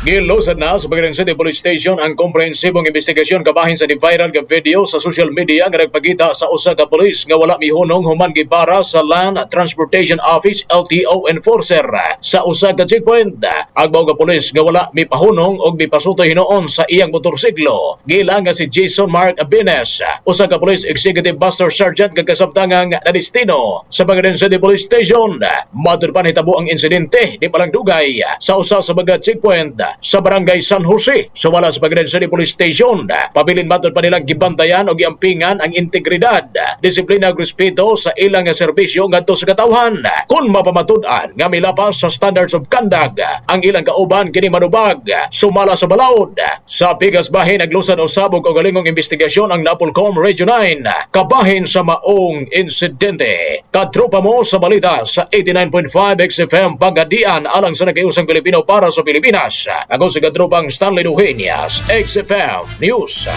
Gilusad na sa Pagadan City Police Station ang komprehensibong investigasyon kabahin sa viral nga video sa social media nga nagpakita sa usa ka pulis nga wala mihunong human gipara sa Land Transportation Office, LTO, enforcer sa usa ka checkpoint. Ang mao nga pulis nga wala mipahunong og mipasutoy hinuon sa iyang motorsiklo, giila nga si Jason Mark Abines, usa ka police executive master sergeant nga kasamtangang nadestino sa Pagadan City Police Station. Matud pa, nahitabo ang insidente di pa lang dugay sa usa sa mga checkpoint sa Barangay San Jose. Sumala sa Pagadan City Police Station, pabilin matud pa nilang gibantayan o giampingan ang integridad, disiplina ug respeto sa ilang serbisyo ngadto sa katawhan. Kung mapamatud-an nga milapas sa standards of conduct ang ilang kauban, kini manubag sumala sa balaod. Sa pikas bahin, naglusad usab og kaugalingong investigasyon ang Napolcom Region 9 kabahin sa maong insidente. Katropa mo sa balita sa 89.5 XFM Pagadian, alang sa nagkausang Pilipino, para sa Pilipinas. Ako si katropang Stanley Duhenias, XFM News.